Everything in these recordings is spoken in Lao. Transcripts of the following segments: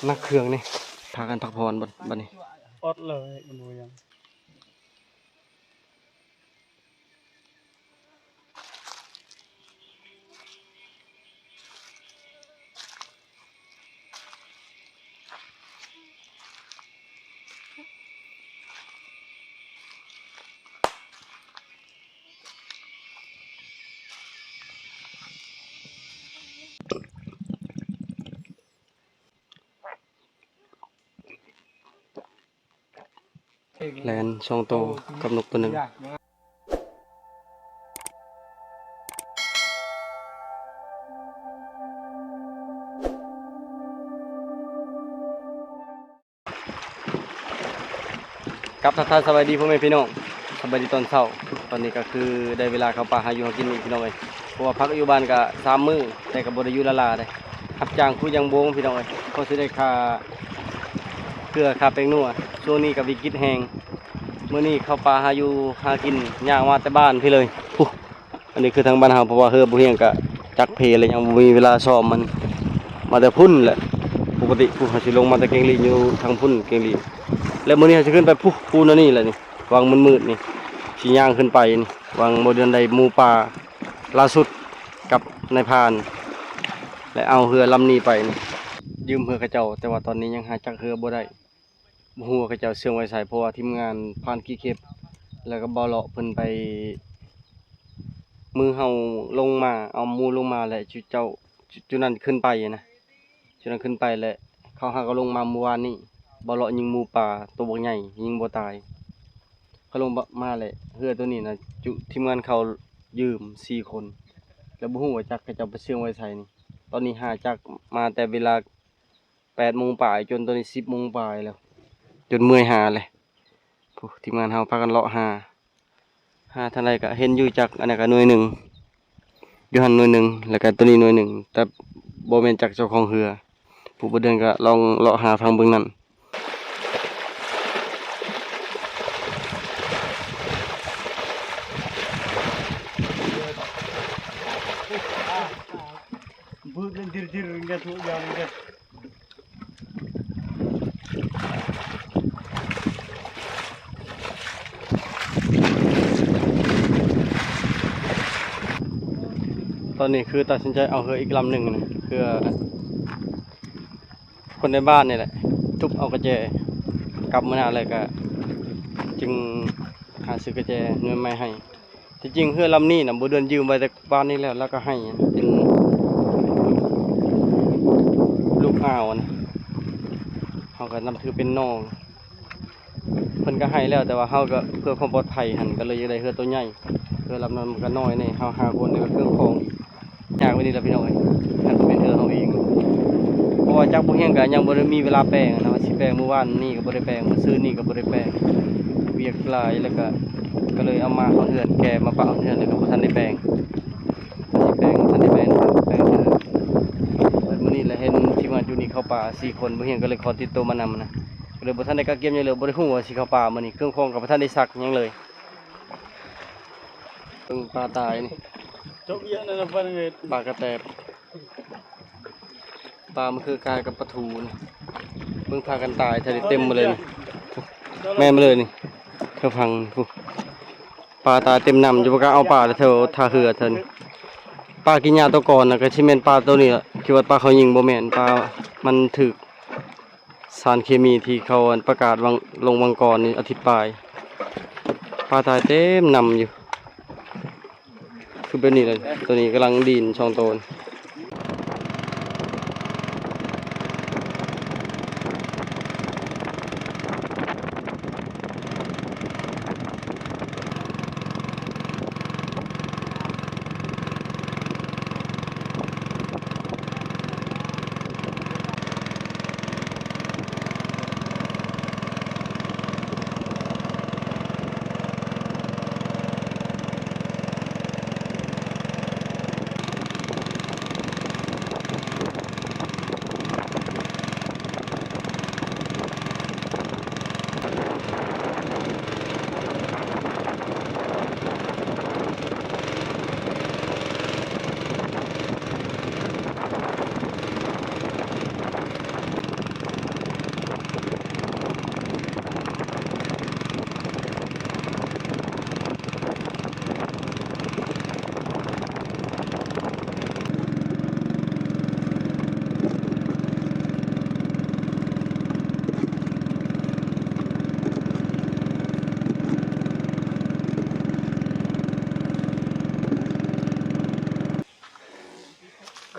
ໜັກເຄື່ອງນີ້ ພາກັນພັກຜ່ອນບັດ ບັດນີ້. ອອດເລີຍ ບໍ່ຫຍັງ. ແລ່ນສອງໂຕກັບນົກໂຕໜຶ່ງ. ກັບທັກທາຍສະບາຍດີພໍ່ແມ່ພີ່ນ້ອງ ສະບາຍດີຕອນເຊົ້າ. ຕອນນີ້ກໍຄືໄດ້ເວລາເຂົ້າປ່າຫາຢູ່ຫາກິນອີກພີ່ນ້ອງເອີຍ ເພາະວ່າພັກຢູ່ບ້ານກໍສາມມື້ ແຕ່ກໍບໍ່ໄດ້ຢູ່ລ້າໆເດ້ ຮັບຈ້າງຂຸດຢາງໂບງພີ່ນ້ອງເອີຍ ພໍຊິໄດ້ຄ່າເກືອຄ່າແປ້ງນົວ. ຊ່ວງນີ້ກໍວິກິດແຮງ ມື້ນີ້ເຂົ້າປ່າຫາຢູ່ຫາກິນ ຍ່າງມາແຕ່ບ້ານພີ້ເລີຍ ພຸ້ນ. ອັນນີ້ຄືທາງບ້ານເຮົາ ເພາະວ່າເຮືອບໍ່ຮຽງກະຈັກເພແລ້ວ ຍັງບໍ່ມີເວລາຊ້ອມມັນ ມາແຕ່ພຸ້ນແຫຼະ. ປົກກະຕິພຸ້ນ ເຮົາຊິລົງມາແຕ່ແກ້ງລີ້ ຢູ່ທາງພຸ້ນແກ້ງລີ້ ແລ້ວມື້ນີ້ເຮົາຊິຂຶ້ນໄປພຸ້ນ ພູນະນີ້ແຫຼະນີ້ ຫວ່າງມືດໆນີ້ ຊິຍ່າງຂຶ້ນໄປນີ້ ຫວ່າງບໍ່ເດືອນໄດ້ໝູປ່າລ່າສຸດກັບນາຍພານ ແລະເອົາເຮືອລຳນີ້ໄປນີ້ ຢືມເຮືອເຂົາເຈົ້າ ແຕ່ວ່າຕອນນີ້ຍັງຫາຈັກເຮືອບໍ່ໄດ້. ບໍ່ຮູ້ວ່າເຂົາເຈົ້າເຊື່ອງໄວ້ໃສ ເພາະວ່າທີມງານພານຂີ້ເຂັບ ແລ້ວກໍບ່າວເລາະເພິ່ນໄປ ມື້ເຮົາລົງມາ ເອົາໝູລົງມາ ແລະ ຈຸເຈົ້າ ຈຸນັ້ນຂຶ້ນໄປນະ ຈຸນັ້ນຂຶ້ນໄປ ແລະ ເຂົາຫາກໍລົງມາມື້ວານນີ້ ບ່າວເລາະຍິງໝູປ່າໂຕບັກໃຫຍ່ ຍິງບໍ່ຕາຍ ເຂົາລົງມາ ແລະ ເຮືອໂຕນີ້ນະ ຈຸທີມງານເຂົາຢືມສີ່ຄົນ ແລ້ວບໍ່ຮູ້ວ່າຈັກເຂົາເຈົ້າໄປເຊື່ອງໄວ້ໃສນີ້. ຕອນນີ້ຫາຈັກມາແຕ່ເວລາ ແປດໂມງປາຍ ຈົນຕອນນີ້ສິບໂມງປາຍແລ້ວ ຈົນເມື່ອຍຫາແຫຼະ. ຜູ້ ທີມງານເຮົາພາກັນເລາະຫາ ຫາທາງໃດກະເຫັນຢູ່ຈັກອັນນັ້ນກະໜ່ວຍໜຶ່ງ ຢູ່ຫັ້ນໜ່ວຍໜຶ່ງ ແລ້ວກະໂຕນີ້ໜ່ວຍໜຶ່ງ ແຕ່ບໍ່ແມ່ນຈັກເຈົ້າຂອງເຮືອ. ຜູ້ບໍ່ເດືອນກະລອງເລາະຫາຟັງເບິ່ງນັ້ນ. ຕອນນີ້ຄືຕັດສິນໃຈເອົາເຮືອອີກລຳໜຶ່ງ ເພື່ອຄົນໃນບ້ານນີ້ແຫຼະ ທຸບເອົາກະແຈ ກັບມື້ໜ້າແລ້ວກະຈຶ່ງຫາຊື້ກະແຈໜ່ວຍໃໝ່ໃຫ້. ທີ່ຈິງເຮືອລຳນີ້ນະ ບໍ່ເດືອນຢືມໄວ້ແຕ່ບ້ານນີ້ແລ້ວ ແລ້ວກໍໃຫ້ເປັນລູກອ່າວນະ ເຮົາກໍນັບຖືເປັນນ້ອງ ເພິ່ນກໍໃຫ້ແລ້ວ ແຕ່ວ່າເຮົາກໍເພື່ອຄວາມປອດໄພຫັ້ນ ກໍເລີຍຢາກໄດ້ເຮືອໂຕໃຫຍ່ ເຮືອລຳນັ້ນມັນກໍນ້ອຍແດ່ ເຮົາຫ້າຄົນ ແລ້ວກໍເຄື່ອງຂອງ ຍາກກວ່ານີ້ລະພີ່ນ້ອງເອີຍ ຄັນບໍ່ແມ່ນເຮືອເຮົາເອງ ເພາະວ່າຈັກບໍ່ຮຽງກະຍັງບໍ່ໄດ້ມີເວລາແປງນະ ວ່າຊິແປງມື້ວານນີ້ກໍບໍ່ໄດ້ແປງ ມື້ຊືນນີ້ກໍບໍ່ໄດ້ແປງ ວຽກຫຼາຍ ແລ້ວກະ ກໍເລີຍເອົາມາຮອດເຮືອນ ແກ່ມາປະຮອດເຮືອນ ແລ້ວກໍບໍ່ທັນໄດ້ແປງ ຊິແປງ ບໍ່ທັນໄດ້ແປງ ແປງເທື່ອ. ແລ້ວມື້ນີ້ລະເຫັນທີມງານຢູ່ນີ້ເຂົ້າປ່າສີ່ຄົນ ບໍ່ຮຽງກໍເລີຍຂໍຕິດໂຕມານຳນະ ກໍເລີຍບໍ່ທັນໄດ້ກະກຽມຫຍັງເລີຍ ບໍ່ໄດ້ຮູ້ວ່າຊິເຂົ້າປ່າມື້ນີ້ ເຄື່ອງຂອງກໍບໍ່ທັນໄດ້ຊັກຫຍັງເລີຍ. ເບິ່ງປາຕາຍນີ້ ຈົບເຍອະນັ້ນນະ ປາກະແຕບ ປາມັນຄືຄ້າຍກັບປາທູນະ ເບິ່ງພາກັນຕາຍແຖວນີ້ເຕັມໝົດເລີຍນີ້ ແມ່ນໝົດເລີຍນີ້ ເທິງຝັ່ງພຸ້ນ ປາຕາຍເຕັມນ້ຳຢູ່ ບໍ່ກ້າເອົາປາແຖວທ່າເຮືອແຖວນີ້ ປາກິນຫຍ້າໂຕກ່ອນນະ ກໍຊິແມ່ນປາໂຕນີ້ລະ ຄິດວ່າປາເຂົາຍິງ ບໍ່ແມ່ນ ປາມັນຖືກ ສານເຄມີທີ່ເຂົາປະກາດຫວ່າງ ລົງຫວ່າງກ່ອນນີ້ອາທິດປາຍ ປາຕາຍເຕັມນ້ຳຢູ່ ຄືແບບນີ້ແຫຼະ ໂຕນີ້ກຳລັງດີນສອງໂຕ.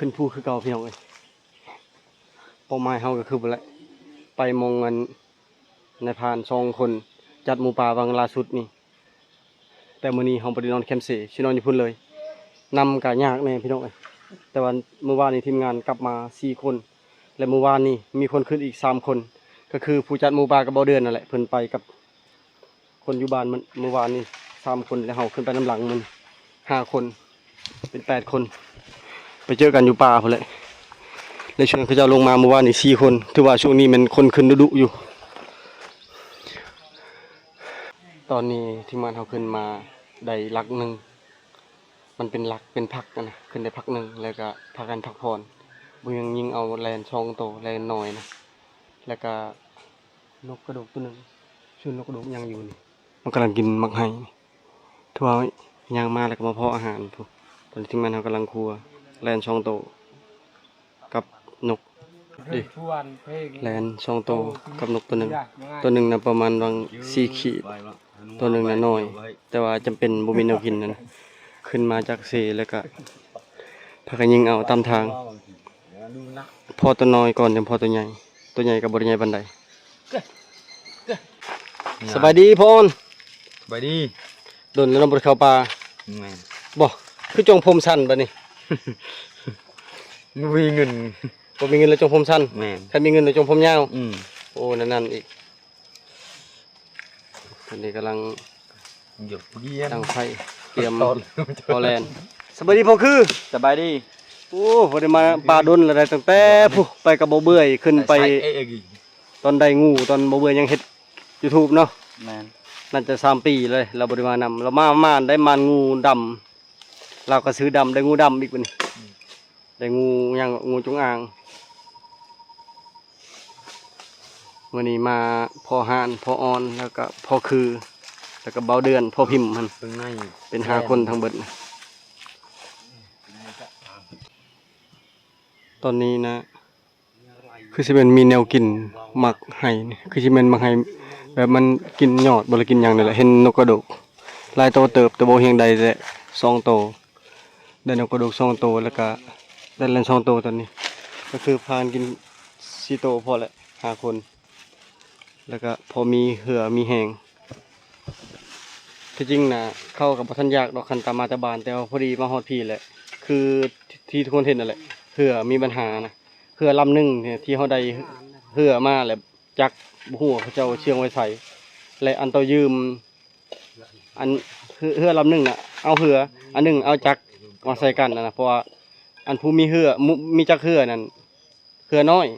ຂຶ້ນພູຄືເກົ່າພີ່ນ້ອງເອີຍ. ເປົ້າໝາຍເຮົາກໍຄືພຸ້ນແຫຼະ ໄປໝ່ອງອັນນາຍພານສອງຄົນຈັດໝູປ່າວັງລ່າສຸດນີ້. ແຕ່ມື້ນີ້ເຮົາບໍ່ໄດ້ນອນແຄມເສ ຊິນອນຢູ່ພຸ້ນເລີຍ. ນຳກໍຍາກແດ່ພີ່ນ້ອງເອີຍ ແຕ່ວ່າມື້ວານນີ້ທີມງານກັບມາສີ່ຄົນ ແລະມື້ວານນີ້ມີຄົນຂຶ້ນອີກສາມຄົນ ກໍຄືຜູ້ຈັດໝູປ່າກັບເບົາເດືອນນັ້ນແຫຼະ ເພິ່ນໄປກັບ ຄົນຢູ່ບ້ານມື້ ມື້ວານນີ້ສາມຄົນ ແລ້ວເຮົາຂຶ້ນໄປນຳຫຼັງມັນຫ້າຄົນ ເປັນແປດຄົນ ໄປເຈີກັນຢູ່ປ່າພຸ້ນແຫຼະ. ແລະຊ່ວງເຂົາເຈົ້າລົງມາມື້ວານນີ້ສີ່ຄົນ ຖືວ່າຊ່ວງນີ້ແມ່ນຄົນຂຶ້ນດຸໆຢູ່. ຕອນນີ້ທີມງານເຮົາຂຶ້ນມາໄດ້ຫຼັກໜຶ່ງ ມັນເປັນຫຼັກເປັນພັກຫັ້ນນະ ຂຶ້ນໄດ້ພັກໜຶ່ງ ແລ້ວກໍພາກັນພັກຜ່ອນ. ບໍ່ຍັງຍິງເອົາແລນສອງໂຕ ແລນນ້ອຍນະ ແລ້ວກໍ ນົກກະໂດກໂຕໜຶ່ງ ສ່ວນນົກກະໂດກຍັງຢູ່ນີ້ ມັນກຳລັງກິນໝາກໄຮ. ຖືວ່າຍ່າງມາແລ້ວກໍມາພໍ້ອາຫານພຸ້ນ. ຕອນນີ້ທີມງານເຮົາກຳລັງຄົວແລນສອງໂຕກັບນົກ ເດ້ ແລນສອງໂຕກັບນົກໂຕໜຶ່ງ. ໂຕໜຶ່ງນະປະມານຫວ່າງສີ່ຂີດ ໂຕໜຶ່ງນະນ້ອຍ ແຕ່ວ່າຈຳເປັນບໍ່ມີແນວກິນຫັ້ນນະ. ຂຶ້ນມາຈາກເຊແລ້ວກະພາກັນຍິງເອົາຕາມທາງ ພໍ້ໂຕນ້ອຍກ່ອນ ຈັ່ງພໍ້ໂຕໃຫຍ່. ໂຕໃຫຍ່ກໍບໍ່ໄດ້ໃຫຍ່ປານໃດ. ສະບາຍດີພໍ່ອອນ. ສະບາຍດີ. ດົນແລ້ວເນາະບໍ່ໄດ້ເຂົ້າປ່າ. ແມ່ນ. ບໍ່ ຄືຈົ່ງຜົມສັ້ນບາດນີ້? ບໍ່ມີເງິນ. ບໍ່ມີເງິນແລ້ວຈົ່ງຜົມສັ້ນ. ແມ່ນ. ຄັນມີເງິນແລ້ວຈົ່ງຜົມຍາວ. ອືມ. ໂອ້ ແນວນັ້ນອີກ. ຕອນນີ້ກຳລັງຕັ້ງໄຟ ຕຽມພໍ້ແລນ. ສະບາຍດີພໍ່ຄື. ສະບາຍດີ. ໂອ້ ບໍ່ໄດ້ມາປ່າດົນແລ້ວ ໄດ້ຕັ້ງແຕ່ ພຸ້ນ ໄປກັບບໍ່ເບື່ອຍ ຂຶ້ນໄປ ຕອນໄດ້ງູ ຕອນບໍ່ເບື່ອຍຍັງເຮັດຢູທູບເນາະ. ແມ່ນ. ໜ້າຈະສາມປີເລີຍ ລາວບໍ່ໄດ້ມານຳ. ລາວມາ ມາໄດ້ມານງູດຳ ລາວກໍຊື້ດຳ ໄດ້ງູດຳອີກບາດນີ້. ອືມ. ໄດ້ງູຫຍັງ ງູຈົງອາງ. ມື້ນີ້ມາພໍ່ຮ້ານ ພໍ່ອອນ ແລ້ວກໍພໍ່ຄື ແລ້ວກໍເບົາເດືອນ ພໍ່ພິມຫັ້ນ ເປັນຫ້າຄົນທັງເບິດ. ຕອນນີ້ນະ ຄືຊິແມ່ນມີແນວກິນໝາກໄຮນີ້ ຄືຊິແມ່ນໝາກໄຮ ແບບມັນກິນຍອດບໍ່ ຫຼືກິນຫຍັງນີ້ແຫຼະ. ເຫັນນົກກະໂດກຫຼາຍໂຕເຕີບ ແຕ່ບໍ່ຮູ້ຫຍັງ ໄດ້ແຕ່ສອງໂຕ. ໄດ້ນົກກະໂດກສອງໂຕ ແລ້ວກະໄດ້ແລນສອງໂຕ. ຕອນນີ້ກໍຄືພາກັນກິນສີ່ໂຕພໍແຫຼະ ຫ້າຄົນ ແລ້ວກະພໍມີເຫື່ອມີແຮງ. ທີ່ຈິງນະ ເຂົ້າກໍບໍ່ທັນຢາກດອກ ຄັນຕາມມາແຕ່ບ້ານ, ແຕ່ວ່າພໍດີມາຮອດພີ້ແຫຼະ ຄືທີ່ທຸກຄົນເຫັນນັ້ນແຫຼະ ເຫື່ອມີບັນຫານະ. ເຫື່ອລຳໜຶ່ງທີ່ເຮົາໄດ້ເຫື່ອມາແລ້ວ ຈັກບໍ່ຮູ້ວ່າເຂົາເຈົ້າເຊື່ອງໄວ້ໃສ ແລະ ອັນໂຕຢືມ ອັນເຮືອ ເຮືອລຳໜຶ່ງນະ ເອົາເຮືອອັນໜຶ່ງ ເອົາຈັກມາໃສ່ກັນນະ ເພາະວ່າອັນຜູ້ມີເຮືອ ມີ ມີຈັກເຮືອນັ້ນເຮືອນ້ອຍ,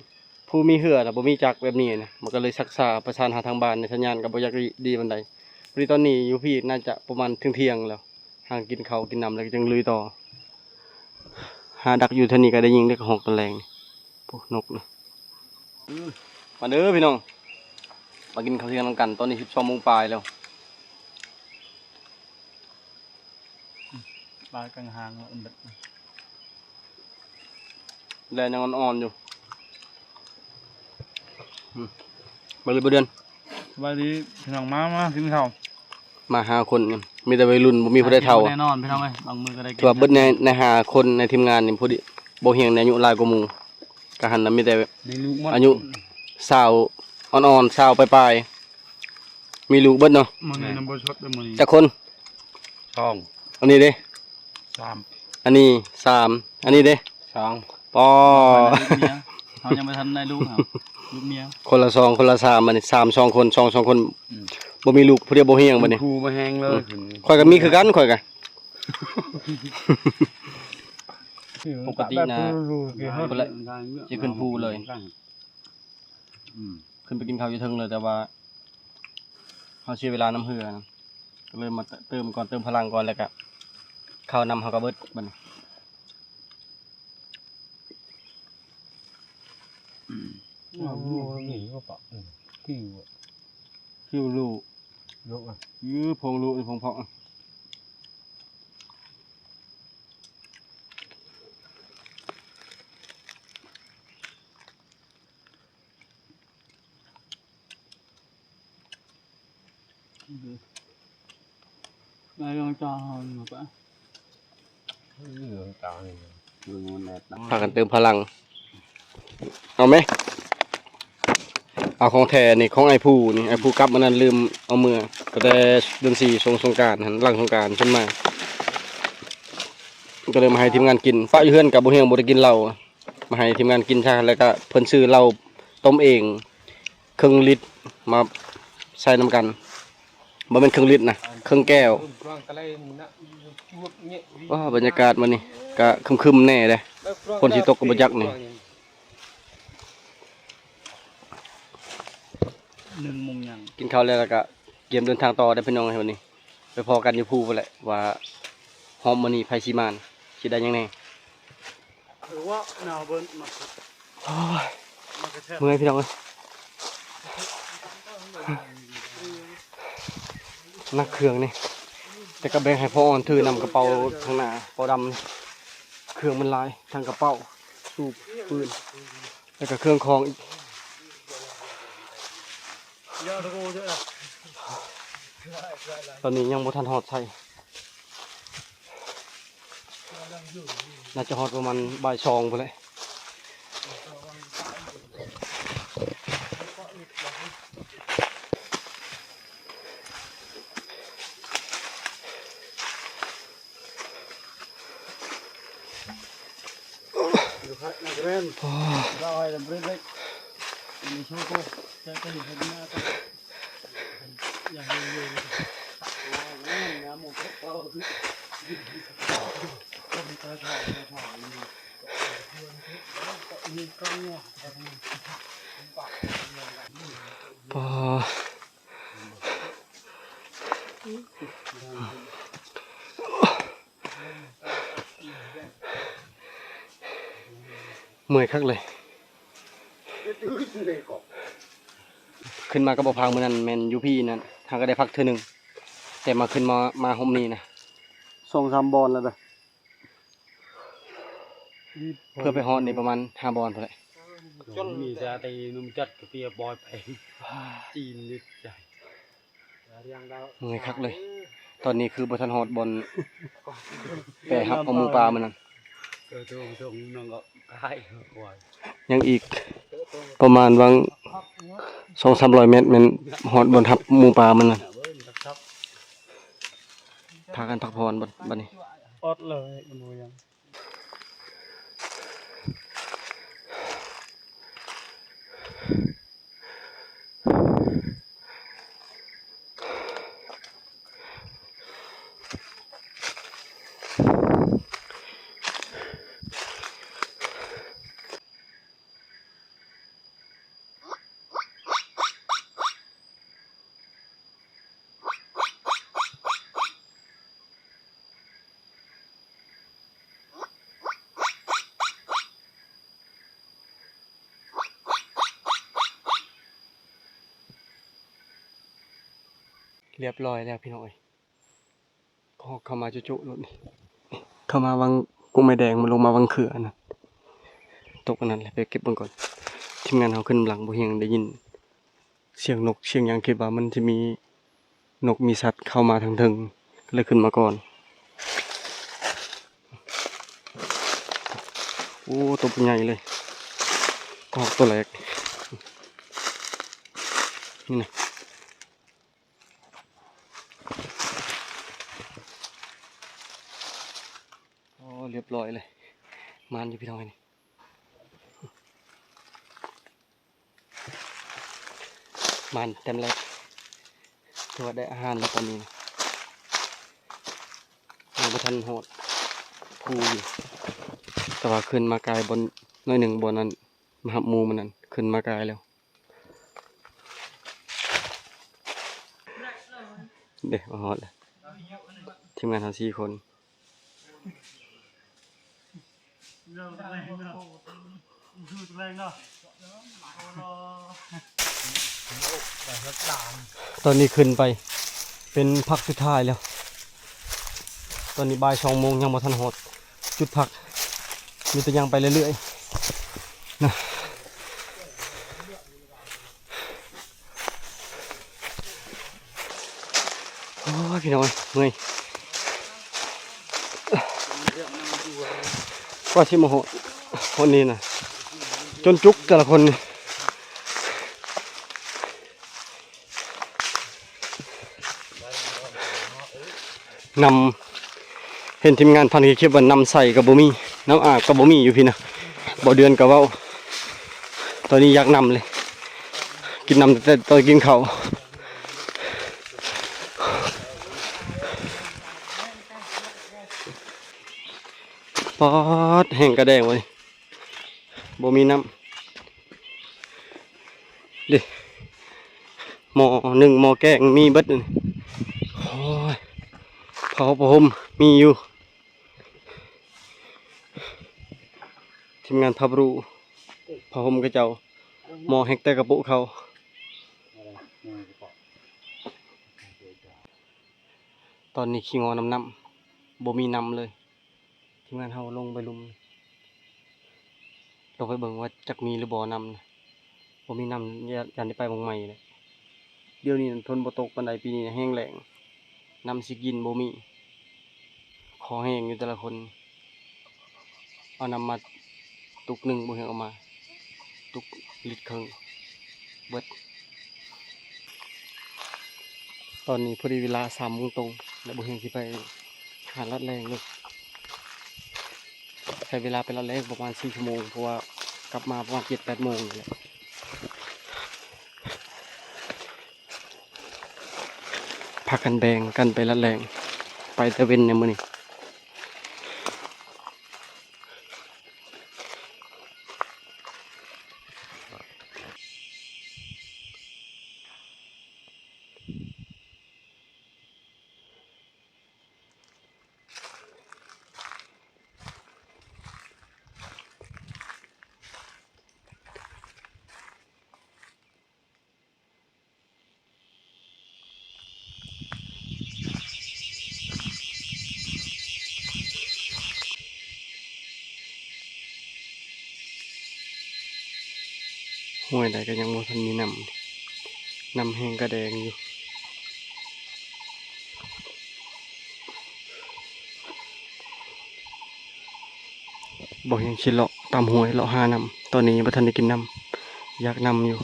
ຜູ້ມີເຮືອນະບໍ່ມີຈັກແບບນີ້ນະ. ມັນກໍເລີຍຊັກຊ້າ ປະສານຫາທາງບ້ານໃນສັນຍານກໍບໍ່ຢາກດີປານໃດ. ພໍດີຕອນນີ້ຢູ່ພີ້ໜ້າຈະປະມານທ່ຽງໆແລ້ວ ຫາກິນເຂົ້າກິນນ້ຳແລ້ວຈຶ່ງລຸຍຕໍ່. ຫາດັກຢູ່ເທົ່ານີ້ກໍໄດ້ຍິງເດັກຮ້ອງຕອນແລງນີ້ ໂອ້ ນົກນະ. ມາເດີພີ່ນ້ອງ ມາກິນເຂົ້າທ່ຽງນຳກັນ. ຕອນນີ້ສິບສອງໂມງປາຍແລ້ວ. ປາກາງຫາງ ແລຍັງອ່ອນໆຢູ່. ອືມ ມາເລີຍບໍ່ເດືອນ. ສະບາຍດີພີ່ນ້ອງ ມາ ມາກິນເຂົ້າ. ມາຫ້າຄົນນີ້ ມີແຕ່ໄວລຸ້ນ ບໍ່ມີຜູ້ໃດເຖົ້າ. ແນ່ນອນພີ່ນ້ອງເອີຍ ບາງມື້ກໍໄດ້ກິນ. ຖືວ່າເບິດໃນ ໃນຫ້າຄົນໃນທີມງານນີ້ ພໍດີບໍ່ຮຽງ ໃນອາຍຸຫຼາຍກວ່າໝູ່ ກະຫັ້ນນະ ມີແຕ່ອາຍຸສາວອ່ອນໆ ສາວປາຍໆ ມີລູກເບິດເນາະ. ມື້ນີ້ນຳບໍ່ສົດເດີມື້ນີ້. ຈັກຄົນ? ສອງ. ອັນນີ້ເດ້? ສາມ. ອັນນີ້ສາມ. ອັນນີ້ເດ້? ສອງ. ປໍ ລູກເມຍ ເຮົາຍັງບໍ່ທັນໄດ້ລູກ ລູກເມຍ. ຄົນລະສອງ ຄົນລະສາມ ອັນນີ້ສາມສອງຄົນ ສອງສອງຄົນ. ອືມ ບໍ່ມີລູກ ຜູ້ດຽວບໍ່ຮຽງບາດນີ້. ຄູມາແຮງເລີຍ. ອືມ ຂ້ອຍກໍມີຄືກັນ ຂ້ອຍກໍ ປົກກະຕິນະ ພຸ້ນລະ ຊິຂຶ້ນພູເລີຍ. ອືມ ຂຶ້ນໄປກິນເຂົ້າຢູ່ເທິງເລີຍ ແຕ່ວ່າເຮົາເສຍເວລານຳເຮືອນະ ກໍເລີຍມາເຕີມກ່ອນ ເຕີມພະລັງກ່ອນ ແລ້ວກະເຂົ້ານຳເຮົາກໍເບິດບາດນີ້. ອືມ ອືມ ຄິວ ຄິວລູກ ລູກອະ ຍື ພົງລູກ ພົງເພາະ. ນາຍອງຈາງເຮົານີ້ປະ ເລື່ອງການນີ້ ພາກັນເຕີມພະລັງ ເອົາແມ ເອົາຂອງແທ້ນີ້ ຂອງອ້າຍພູນີ້ ອ້າຍພູກັບມື້ນັ້ນລືມເອົາເມືອ ຕັ້ງແຕ່ເດືອນສີ່ ຊ່ວງສົງການຫັ້ນ ຫຼັງສົງການເພິ່ນມາ ກໍເລີຍມາໃຫ້ທີມງານກິນ ປະຢູ່ເຮືອນກໍບໍ່ຮຽງ ບໍ່ໄດ້ກິນເຫຼົ້າ ມາໃຫ້ທີມງານກິນຊະ ແລ້ວກໍເພິ່ນຊື້ເຫຼົ້າຕົ້ມເອງ ເຄິ່ງລິດ ມາໃສ່ນຳກັນ ບໍ່ແມ່ນເຄິ່ງລິດນະ ເຄິ່ງແກ້ວ. ວ້າ ບັນຍາກາດມື້ນີ້ກະຄຶມໆແດ່ເດ້ ຝົນຊິຕົກກໍບໍ່ຈັກນີ້. ໜຶ່ງໂມງຍັງ ກິນເຂົ້າແລ້ວ ແລ້ວກະກຽມເດີນທາງຕໍ່ເດ້ພີ່ນ້ອງເອີຍ. ວັນນີ້ໄປພໍ້ກັນຢູ່ພູພຸ້ນແຫຼະ ວ່າຮອບມື້ນີ້ໃຜຊິມານ ຊິໄດ້ຫຍັງແດ່. ໂອ້ຍ ເມື່ອຍພີ່ນ້ອງເອີຍ ໜັກເຄື່ອງນີ້ ແຕ່ກໍແບ່ງໃຫ້ພໍ່ອ່ອນຖືນຳກະເປົາທາງໜ້າ ເປົາດຳ ເຄື່ອງມັນຫຼາຍ ທັງກະເປົາ ສູບ ປືນ ແລ້ວກະເຄື່ອງຂອງອີກ. ຕອນນີ້ຍັງບໍ່ທັນຮອດໃສ ໜ້າຈະຮອດປະມານບ່າຍສອງພຸ້ນແຫຼະ. ເມື່ອຍຄັກເລີຍ ຂຶ້ນມາກໍບໍ່ພັກ. ມື້ນັ້ນແມ່ນຢູ່ພີ້ນັ້ນ ຫາກະໄດ້ພັກເທື່ອໜຶ່ງ ແຕ່ມາຂຶ້ນມາ ມາຮົມນີ້ນະ ສອງສາມບ່ອນແລ້ວເດີ ເພື່ອໄປຮອດນີ້ປະມານຫ້າບ່ອນພຸ້ນແຫຼະ. ມີແຕ່ຕີໜຸ່ມຈັດກະເປຍບອຍໄປຈີນນິດໃຈ. ເມື່ອຍຄັກເລີຍ ຕອນນີ້ຄືບໍ່ທັນຮອດບ່ອນແປຮັບເອົາໝູປ່າມື້ນັ້ນ ຍັງອີກປະມານຫວ່າງສອງສາມຮ້ອຍແມັດ ແມ່ນຮອດບ່ອນຮັບໝູປ່າມື້ນັ້ນ. ພາກັນພັກຜ່ອນບັດ ບັດນີ້ ອອດເລີຍ ມັນບໍ່ຍັງ. ຮຽບຮ້ອຍແລ້ວພີ່ນ້ອງເອີຍ ເຂົ້າມາຈຸໆໂລດນີ້ ເຂົ້າມາວັງກົງໄມ້ແດງ ລົງມາວັງເຂືອອັນນັ້ນ ຕົກອັນນັ້ນແຫຼະ ໄປເກັບເບິ່ງກ່ອນ. ທີມງານເຮົາຂຶ້ນນຳຫຼັງ ບໍ່ຮຽງໄດ້ຍິນ ສຽງນົກສຽງຫຍັງ ຄິດວ່າມັນຊິມີນົກມີສັດເຂົ້າມາທາງເທິງ ກໍເລີຍຂຶ້ນມາກ່ອນ. ໂອ້ ໂຕບັກໃຫຍ່ເລີຍ ກອກໂຕແລກນີ້ນະ. ໂອ້ ຮຽບຮ້ອຍເລີຍ ໝານຢູ່ພີ່ນ້ອງເອີຍນີ້. ມານແຕ້ມແລກ ຖືວ່າໄດ້ອາຫານແລ້ວຕອນນີ້ນະ ຍັງບໍ່ທັນຮອດພູຢູ່ ແຕ່ວ່າຂຶ້ນມາກາຍບ່ອນໜ້ອຍໜຶ່ງ ບ່ອນນັ້ນມາຮັບໝູ່ມື້ນັ້ນ ຂຶ້ນມາກາຍແລ້ວເດ້. ມາຮອດແລ້ວ ທີມງານເຮົາສີ່ຄົນ. ຕອນນີ້ຂຶ້ນໄປເປັນພັກສຸດທ້າຍແລ້ວ ຕອນນີ້ບ່າຍສອງໂມງ ຍັງບໍ່ທັນຮອດຈຸດພັກ ມີແຕ່ຍ່າງໄປເລື້ອຍໆນະ. ໂອ້ຍ ພີ່ນ້ອງເອີຍ ເມື່ອຍ. ກວ່າຊິມາຮອດ ຮອດນີ້ນະ ຈົນຈຸກແຕ່ລະຄົນນີ້ ນ້ຳ ເຫັນທີມງານພັນເກັບວ່ານ້ຳໃສກໍບໍ່ມີ ນ້ຳອາບກໍບໍ່ມີຢູ່ພີ້ນະ. ບໍ່ເດືອນກໍເວົ້າ ຕອນນີ້ຢາກນ້ຳເລີຍ ກິນນ້ຳແຕ່ຕອນກິນເຂົ້າ. ປາດ ແຫ້ງກະແດງວະນີ້ ບໍ່ມີນ້ຳເດ້. ໝໍ້ໜຶ້ງ ໝໍ້ແກງມີເບິດນີ້. ໂອ້ຍ ຜ້າຫົ່ມ ຜ້າຫົ່ມມີຢູ່ ທີມງານພັບຣູ ຜ້າຫົ່ມເຂົາເຈົ້າ ໝໍ້ແຮກແຕ່ກະໂປະເຂົ້າ. ຕອນນີ້ຂີ້ງໍນຳນ້ຳ ບໍ່ມີນ້ຳເລີຍ. ທີມງານເຮົາລົງໄປລຸ່ມ ລົງໄປເບິ່ງວ່າຈັກມີຫຼືບໍ່ນ້ຳນະ. ບໍ່ມີນ້ຳ ຢ້ານ ຢ້ານໄດ້ໄປໝ່ອງໃໝ່ແຫຼະ. ດຽວນີ້ຝົນບໍ່ຕົກປານໃດ ປີນີ້ແຫ້ງແລ້ງ ນ້ຳຊິກິນບໍ່ມີ. ຄໍແຫ້ງຢູ່ແຕ່ລະຄົນ ເອົານ້ຳມາຕຸກໜຶ່ງ ບໍ່ເຫັນເອົາມາ ຕຸກລິດເຄິ່ງເບິດ. ຕອນນີ້ພໍດີເວລາສາມໂມງຕົງ ແລະ ບໍ່ເຫັນຊິໄປຫາລັດແລ່ງເລີຍ. ໃຊ້ເວລາໄປລັດແລ່ງປະມານສີ່ຊົ່ວໂມງ ເພາະວ່າກັບມາປະມານເຈັດແປດໂມງນີ້ແຫຼະ. ພາກັນແບ່ງກັນໄປລັດແລ່ງ ໄປແຕ່ເວັນໃນມື້ນີ້. ຫ້ວຍໃດກໍຍັງບໍ່ທັນມີນ້ຳ ນ້ຳແຫ້ງກະແດງຢູ່. ບໍ່ແຮ່ງຊິເລາະຕາມຫ້ວຍ ເລາະຫານ້ຳ. ຕອນນີ້ຍັງບໍ່ທັນໄດ້ກິນນ້ຳ ຢາກນ້ຳຢູ່.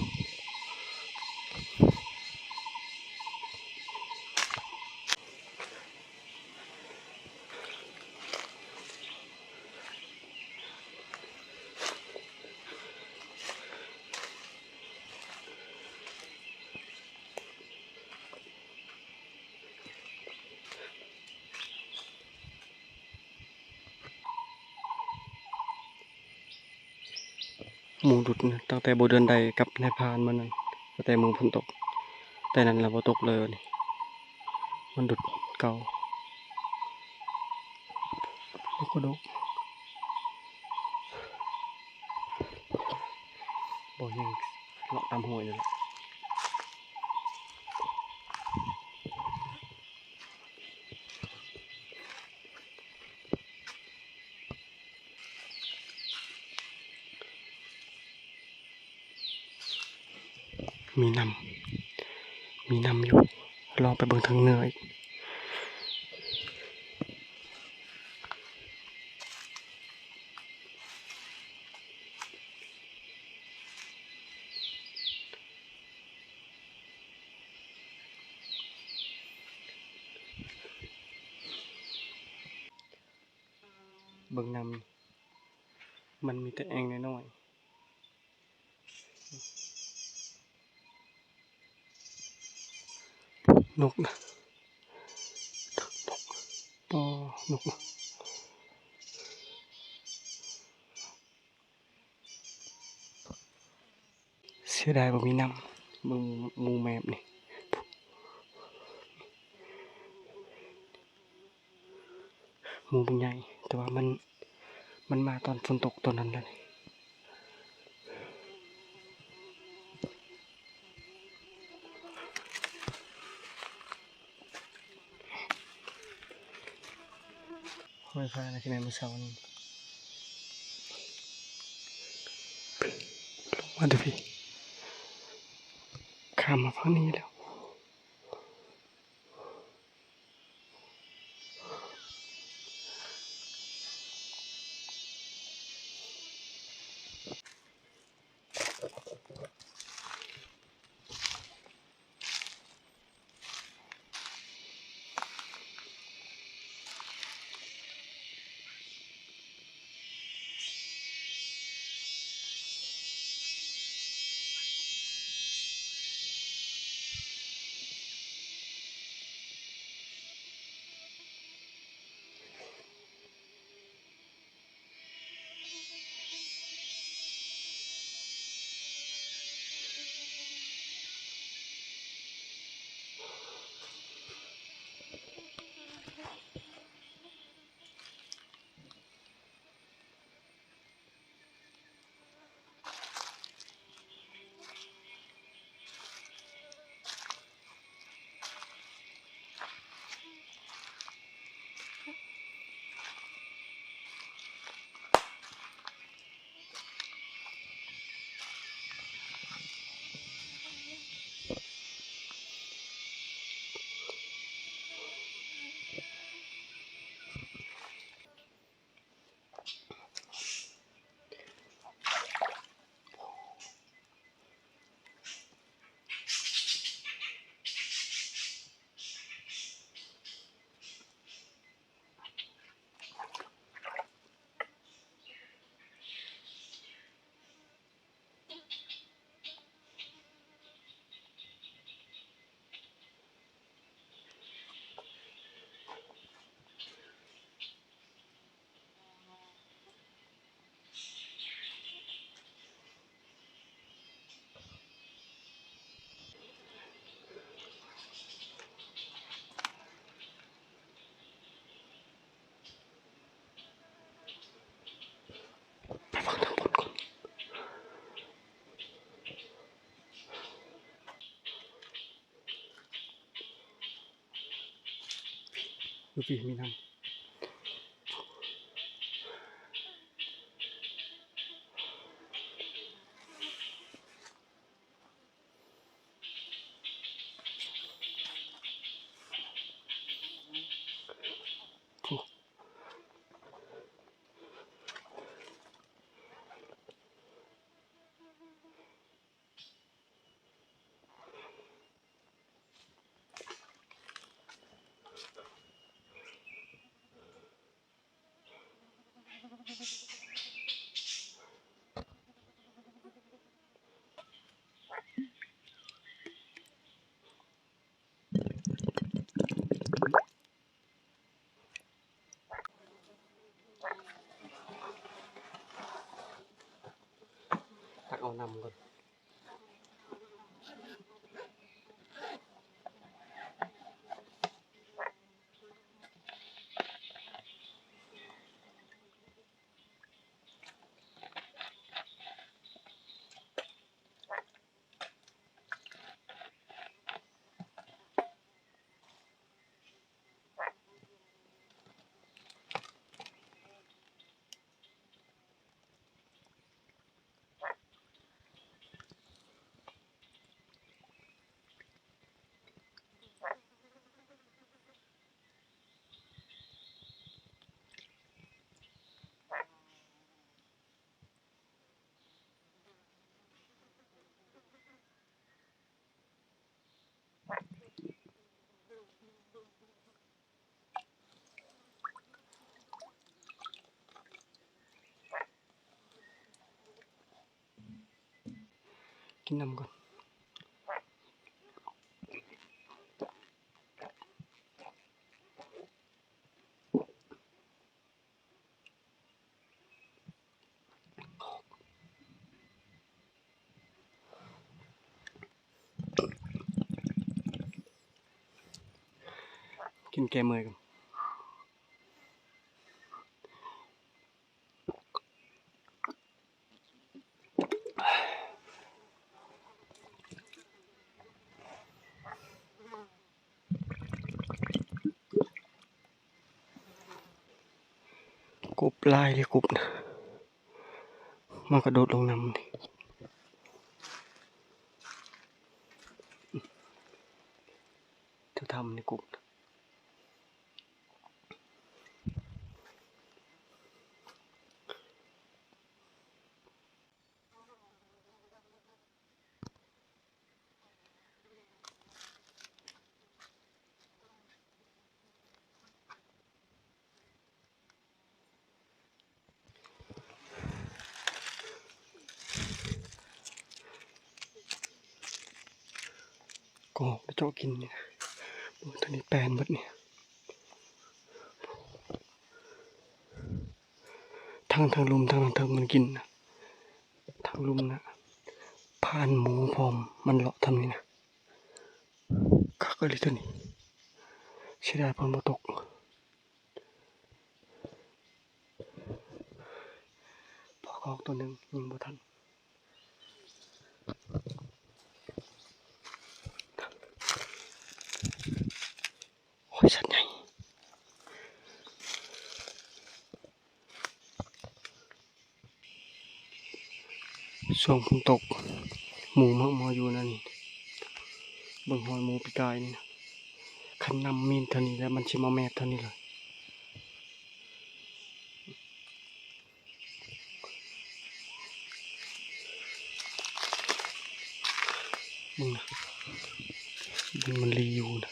ໝູ່ດຸດນະ ຕັ້ງແຕ່ບໍ່ເດືອນໃດກັບນາຍພານມານັ້ນ ຕັ້ງແຕ່ມື້ຝົນຕົກ ແຕ່ນັ້ນລະບໍ່ຕົກເລີຍ. ບາດນີ້ມັນດຸດເກົ່າ ແລ້ວກໍດົກ ບໍ່ແຮ່ງເລາະຕາມຫ້ວຍນີ້ແຫຼະ. ມີນ້ຳ ມີນ້ຳຢູ່ ລອງໄປເບິ່ງທາງເໜືອອີກ. ເບິ່ງນ້ຳ ມັນມີແຕ່ແອ່ງນ້ອຍໆ. ນົກນະ ນົກ ປໍ ນົກ. ເສຍດາຍບໍ່ມີນ້ຳ ເບິ່ງໝູ່ແມບນີ້ ໝູ່ບັກໃຫຍ່ ແຕ່ວ່າມັນ ມັນມາຕອນຝົນຕົກຕອນນັ້ນແຫຼະ. ຫ້ວຍພານະ ທີ່ແມ່ນມື້ເຊົ້ານີ້ ລົງມາແຕ່ພີ້ ຂ້າມມາຝັ່ງນີ້ແລ້ວ. ຢູ່ພີ້ມີນ້ຳ. ຕັກເອົານ້ຳກ່ອນ. ກິນນ້ຳກ່ອນ. ກິນແກ້ເມື່ອຍກ່ອນ. ກົບຫຼາຍເດ້ ກົບນະ ມາກະໂດດລົງນ້ຳນີ້ ແຖວຖ້ຳນີ້ກົບ. ກໍໄປເຈາະກິນນີ້ນະ ເບິ່ງທາງນີ້ແປນເບິດນີ້ ທັງ ທັງລຸ່ມ ທັງ ທັງເທິງມັນກິນນະ ທັງລຸ່ມນະ ຜ່ານໝູພ້ອມ ມັນເລາະທາງນີ້ນະ ຄັກອີ່ຫຼີໂຕນີ້ ເສຍດາຍຝົນບໍ່ຕົກ. ພໍຄອກໂຕໜຶ່ງ ຍິງບໍ່ທັນ. ໂອ້ຍ ສັດໃຫຍ່. ຊ່ວງຝົນຕົກ ໝູມັກມາຢູ່ແນວນີ້ ເບິ່ງຮອຍໝູປີກາຍນີ້ນະ ຄັນນ້ຳມີເທົ່ານີ້ແລ້ວ ມັນຊິມາແມບເທົ່ານີ້ເລີຍ ເບິ່ງນະ ເບິ່ງມັນລີຢູ່ນະ.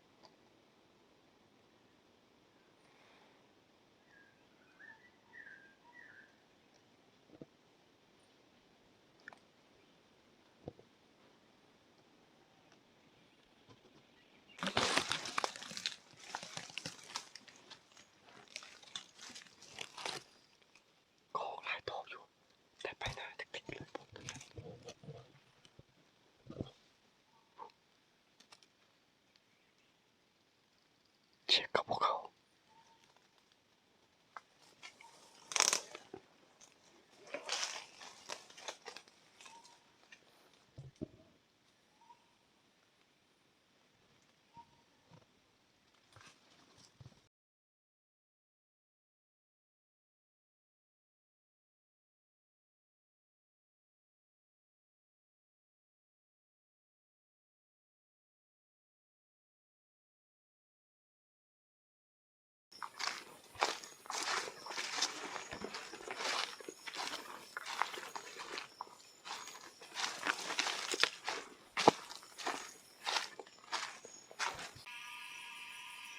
ໂ ກັບພວກເຂົາ.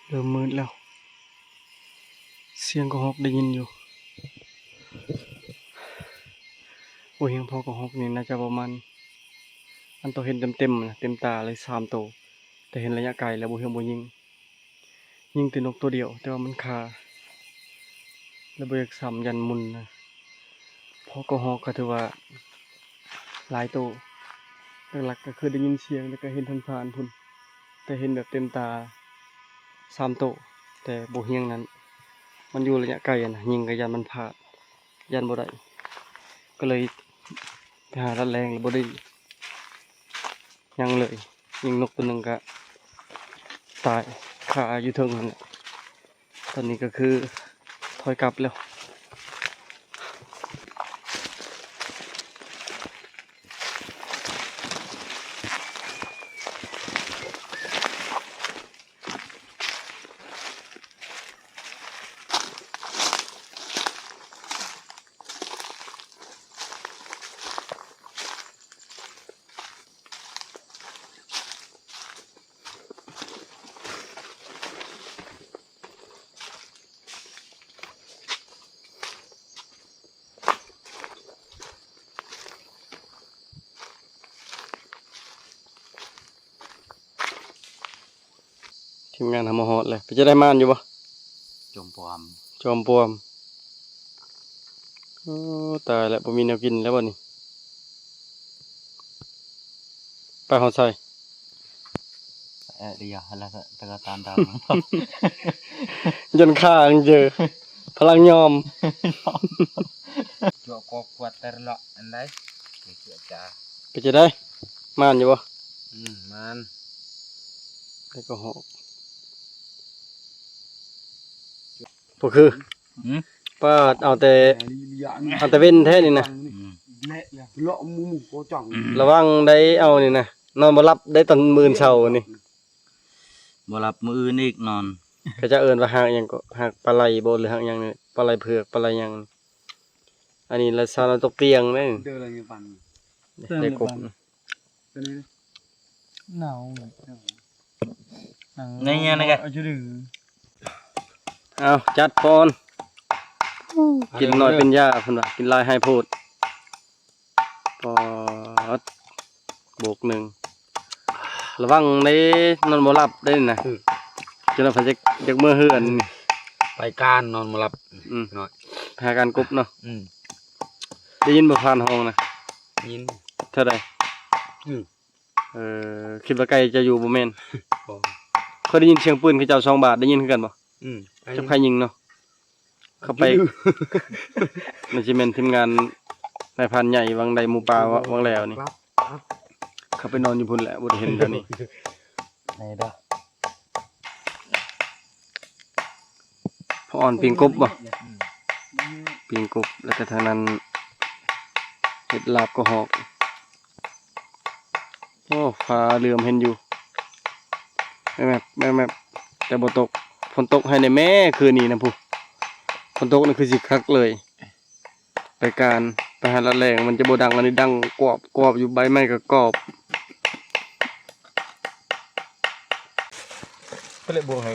ເລີ່ມມືດແລ້ວ ສຽງກະຮອກໄດ້ຍິນຢູ່. ບໍ່ຮຽງພໍກະຮອກນີ້ໜ້າຈະປະມານ ອັນໂຕເຫັນເຕັມໆນະ ເຕັມຕາເລີຍ ສາມໂຕ ແຕ່ເຫັນໄລຍະໄກແລ້ວບໍ່ຮຽງບໍ່ຍິງ. ຍິງແຕ່ນົກໂຕດຽວ ແຕ່ວ່າມັນຄາ ແລ້ວບໍ່ຢາກຊ້ຳ ຢ້ານໝຸ່ນນະ. ພໍກະຮອກກະຖືວ່າຫຼາຍໂຕ ຫຼັກໆກະຄືໄດ້ຍິນສຽງ ແລ້ວກະເຫັນຜ່ານໆພຸ້ນ ແຕ່ເຫັນແບບເຕັມຕາສາມໂຕ ແຕ່ບໍ່ຮຽງນັ້ນ ມັນຢູ່ໄລຍະໄກຫັ້ນນະ ຍິງກະຢ້ານມັນພາດ ຢ້ານບໍ່ໄດ້ ກະເລີຍໄປຫາລັດແລງ ແລ້ວບໍ່ໄດ້ ຍັງເລີຍ ຍິງນົກໂຕໜຶ່ງກະຕາຍຄາຢູ່ເທິງຫັ້ນແຫຼະ. ຕອນນີ້ກະຄືຖອຍກັບແລ້ວ. ທີມງານເຮົາມາຮອດແລ້ວ ເປັນຈັ່ງໃດ ໝານຢູ່ບໍ່? ຈອມປອມ ຈອມປອມ. ໂອ້ ຕາຍແລ້ວ ບໍ່ມີແນວກິນແລ້ວບັດນີ້ ໄປຮອດໃສ? ເອີ ດຽວ ແລ້ວຕະກະຕານດຳ ຢ້ານຂ້າເຈີ ພະລັງຍອມ ຈົວກອກວດແຕ່ລະອັນໃດ ເປັນຈັ່ງໃດ ໝານຢູ່ບໍ່? ອືມ ໝານ ແລ້ວກະຮອກ ບໍ່ຄື ປາດ ເອົາແຕ່ ເອົາແຕ່ເວັນແທ້ນີ້ນະ ລະວັງໄດ້ເອົານີ້ນະ ນອນບໍ່ຫຼັບໄດ້ຕອນມື້ເຊົ້ານີ້ ບໍ່ຫຼັບມື້ອື່ນອີກນອນ ເຂົາເຈົ້າເອີ້ນວ່າຮາກຫຍັງເກາະ ຮາກປາໄຫຼບໍ່ ຫຼືຮາກຫຍັງນີ້ ປາໄຫຼເຜືອກ ປາໄຫຼຫຍັງ ອັນນີ້ລະຊາວນາຕົກຕຽງເດ້ ໄດ້ກົບ ໜາວ ໃນຍາມນັ້ນກະ ເອົາຈັດກ່ອນ ກິນໜ້ອຍເປັນຢາເພິ່ນວ່າ ກິນຫຼາຍຮ້າຍໂພດ ປອດ ໂບກໜຶ່ງ ລະວັງເດ້ ນອນບໍ່ຫຼັບເດ້ນະ ອືມ ຈົນວ່າຢາກ ຢາກເມືອເຮືອນນີ້ ໄປການນອນບໍ່ຫຼັບ ອືມ ໜ້ອຍ ຫາການກົບເນາະ ອືມ ໄດ້ຍິນບໍ່ຜ່ານຫ້ອງນະ? ຍິນ ເທົ່າໃດ? ອືມ ເອີ ຄິດວ່າໃກ້ຈະຢູ່ບໍ່ແມ່ນ ບໍ່ ເຄີຍໄດ້ຍິນສຽງປືນເຂົາເຈົ້າສອງບາດ ໄດ້ຍິນຄືກັນບໍ່? ອືມ ຈັບໃຜຍິງເນາະ ເຂົ້າໄປ ມັນຊິແມ່ນທີມງານນາຍພານໃຫຍ່ວັງໄດໝູປ່າວັງແລ້ວນີ້ ເຂົ້າໄປນອນຢູ່ພຸ້ນແຫຼະ ບໍ່ໄດ້ເຫັນແຖວນີ້ ພໍ່ອ່ອນປີ້ງກົບບໍ່? ປີ້ງກົບ ແລ້ວກະທາງນັ້ນເຮັດລາບກະຮອກ. ໂອ້ ຟ້າເຫຼືອມເຫັນຢູ່ ແມບໆ ແຕ່ບໍ່ຕົກ ຝົນຕົກໃຫ້ແດ່ແມ້ ຄືນນີ້ນະ ພຸ້ນ ຝົນຕົກນີ້ຄືຊິຄັກເລີຍ ໄປການ ໄປຫາລາດແລງ ມັນຈະບໍ່ດັງ ອັນນີ້ດັງກອບໆຢູ່ ໃບໄມ້ກະກອບ ເພິ່ນເລີຍບວງໃຫ້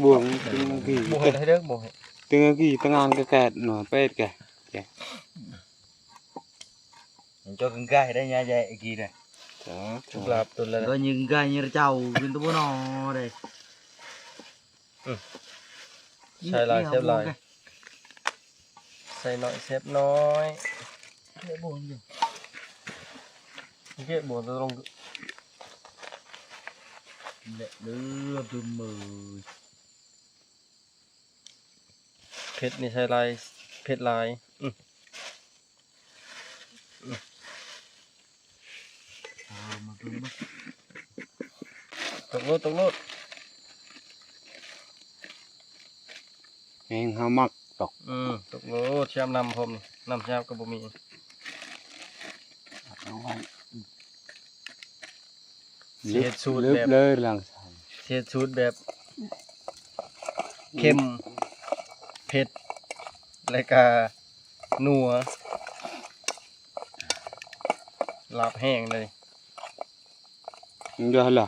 ບວງ ບວງໃຫ້ເດີ ບວງໃຫ້ ຕຶງກີ້ ຕະງານກະແກດເນາະ ເປັດກະ ເຈົ້າກະໄດ້ຍາໃຫຍ່ອີກກີ້ເດ້ ສຸກລາບຕົນແລ້ວ ກໍຍິງໄກ່ຍິງເຈົ້າຂຶ້ນຕົວບໍ່ນໍເດ້ ອືມ ໃສ່ຫຼາຍແຊບຫຼາຍ ໃສ່ໜ້ອຍແຊບໜ້ອຍ ເກະບວງຢູ່ ເກະບວງຕົວລົງ ແລະເດີເດີເມີ ເຜັດນີ້ໃສ່ຫຼາຍ ເຜັດຫຼາຍ. ອື ເອົາມາເບິ່ງເບິ່ງ ຕົກໂລດ ຕົກໂລດ. ແຮງເຮົາມັກຕົກ. ອື ຕົກໂລດ. ແຊບນ້ຳພ້ອມນີ້ ນ້ຳແຊບກໍບໍ່ມີ. ເອົາໄວ້ ຊິເຮັດສູດແບບ ເລີຍຫຼັງ ຊິເຮັດສູດແບບເຄັມ ເຜັດ ແລະກະນົວ ລາບແຫ້ງເລີຍ. ເດີລະ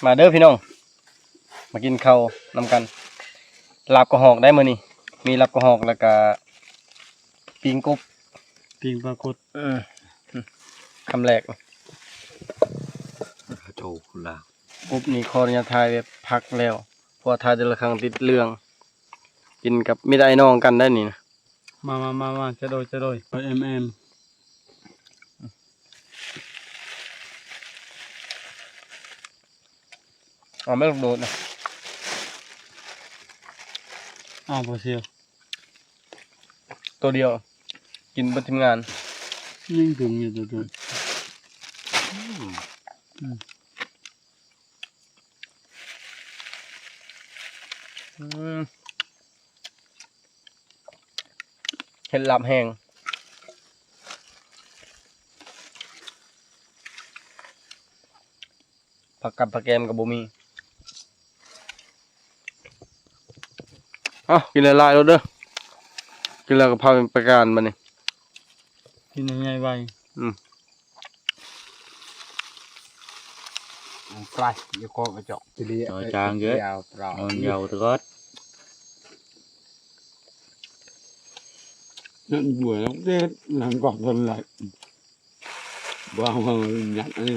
ມາເດີພີ່ນ້ອງ ມາກິນເຂົ້ານຳກັນ. ລາບກະຮອກໄດ໋ມື້ນີ້ ມີລາບກະຮອກ ແລ້ວກະປີ້ງກົບ ປີ້ງປາກົດ. ເອີ ຄຳແລກ ໂອ້ ລາບ ກົບນີ້ຂໍອະນຸຍາດຖ່າຍແບບພັກແລ້ວ ເພາະວ່າຖ່າຍແຕ່ລະຄັ້ງຕິດເລື່ອງ. ກິນກັບ ມີແຕ່ອ້າຍນ້ອງກັນໄດ໋ນີ້ນະ. ມາ ມາ ມາ ມາ ຈະໂດຍ ຈະໂດຍ ເອົາແມ່ລູກໂດດນະ. ອ້າວ ບໍ່ເຊຍ ໂຕດຽວ ກິນເບິດທີມງານ. ຍິງເຖິງຢູ່ໂຕດຽວ. ອືມ ອືມ ເຮັດລາບແຫ້ງ ຜັກກັບຜັກແກມກໍບໍ່ມີ. ເອົ້າ ກິນຫຼາຍໆໂລດເດີ ກິນແລ້ວກໍພາໄປການບັດນີ້. ກິນໃຫຍ່ໄວ. ອືມ ໄປ ຢູ່ຄອກະຈອກ ຈາງເກີນ ຍາວຕະກອດ. ນັ້ນບົວເດັດ ນັ່ງກອກຄົນຫຼາຍ ບໍ່ເອົາເອົາຍັດອັນນີ້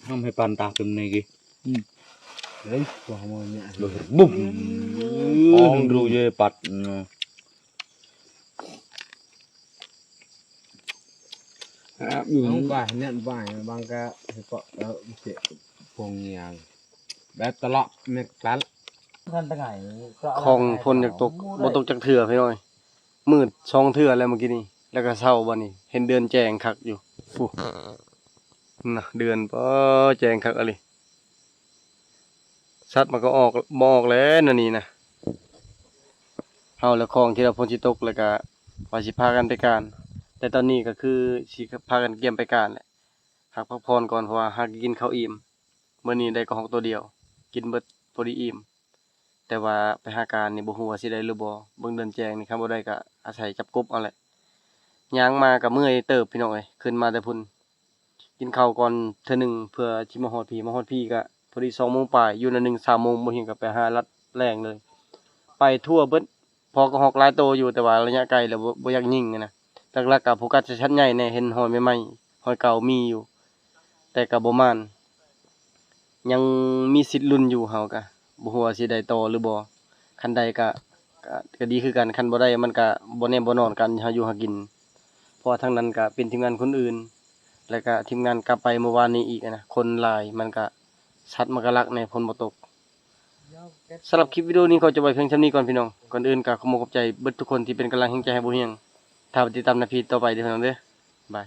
ທຳໃຫ້ປານຕາເປັນນີ້ກິ. ອືມ ເຮີ້ຍ ບໍ່ເອົາຍັດ ບຸ້ມ ອືມ ໂອ້ ມັນຮູ້ຢູ່ປັດເນາະ. ແຊບຢູ່ ເອົາໄປ ແໜ້ນໄປ ບາງກະເກາະ ເອີ ເສຍ ພວງຍາງ ແບບຕະຫຼອກແມັກຕັນ ຂອງຝົນຢາກຕົກ ບໍ່ຕົກຈັກເທື່ອພີ່ນ້ອງ. ມືດສອງເທື່ອແລ້ວມື້ກີ້ນີ້ ແລ້ວກໍເຊົ້າບັດນີ້ ເຫັນເດືອນແຈ້ງຄັກຢູ່ ພຸ້ນນະ ເດືອນ ປາ ແຈ້ງຄັກອີ່ຫຼີ. ສັດມັນກໍອອກ ບໍ່ອອກແລ້ວແນວນີ້ນະ. ເຮົາແລະຂອງທີ່ວ່າຝົນຊິຕົກ ແລ້ວກະວ່າຊິພາກັນໄປການ ແຕ່ຕອນນີ້ກໍຄືຊິພາກັນກຽມໄປການແຫຼະ ພັກ ພັກຜ່ອນກ່ອນ ເພາະວ່າຫາກິນເຂົ້າອີ່ມ. ມື້ນີ້ໄດ້ກະຮອກໂຕດຽວ ກິນເບິດພໍດີອີ່ມ ແຕ່ວ່າໄປຫາການນີ້ບໍ່ຮູ້ວ່າຊິໄດ້ຫຼືບໍ່. ເບິ່ງເດືອນແຈ້ງນີ້ ຄັນບໍ່ໄດ້ກະອາໄສຈັບກົບເອົາແຫຼະ. ຍ່າງມາກະເມື່ອຍເຕີບພີ່ນ້ອງເອີຍ ຂຶ້ນມາແຕ່ພຸ້ນ. ກິນເຂົ້າກ່ອນເທື່ອໜຶ່ງ ເພື່ອຊິມາຮອດພີ້ ມາຮອດພີ້ກະພໍດີສອງໂມງປາຍ ຢູ່ໜ້ອຍໜຶ່ງສາມໂມງ ບໍ່ຮຽງກະໄປຫາລັດແລງເລີຍ ໄປທົ່ວເບິດ. ພໍກະຮອກຫຼາຍໂຕຢູ່ ແຕ່ວ່າໄລຍະໄກແລ້ວບໍ່ ບໍ່ຢາກຍິງນະ. ຫຼັກໆກະໂຟກັສໃສ່ສັດໃຫຍ່ແດ່ ເຫັນຮອຍໃໝ່ໆ ຮອຍເກົ່າມີຢູ່ ແຕ່ກະບໍ່ໝານ. ຍັງມີສິດລຸ້ນຢູ່ ເຮົາກະບໍ່ຮູ້ວ່າຊິໄດ້ຕໍ່ຫຼືບໍ່. ຄັນໄດ້ກະ ກະ ກະດີຄືກັນ ຄັນບໍ່ໄດ້ມັນກະບໍ່ແນ່ບໍ່ນອນ ການເຮົາຢູ່ຫາກິນ ເພາະວ່າທາງນັ້ນກະເປັນທີມງານຄົນອື່ນ ແລ້ວກະທີມງານກັບໄປມື້ວານນີ້ອີກນະ ຄົນຫຼາຍ ມັນກະ ສັດມັນກະລັກແດ່ ຝົນບໍ່ຕົກ. ສຳລັບຄລິບວິດີໂອນີ້ ຂໍຈົບໄວ້ພຽງສ່ຳນີ້ກ່ອນພີ່ນ້ອງ. ກ່ອນອື່ນກະຂໍຂອບໃຈເບິດທຸກຄົນທີ່ເປັນກຳລັງແຮງໃຈໃຫ້ບໍ່ຮຽງ. ຖ້າໄປຕິດຕາມໃນພີ້ຕໍ່ໄປເດີພີ່ນ້ອງເດີ. ບາຍ.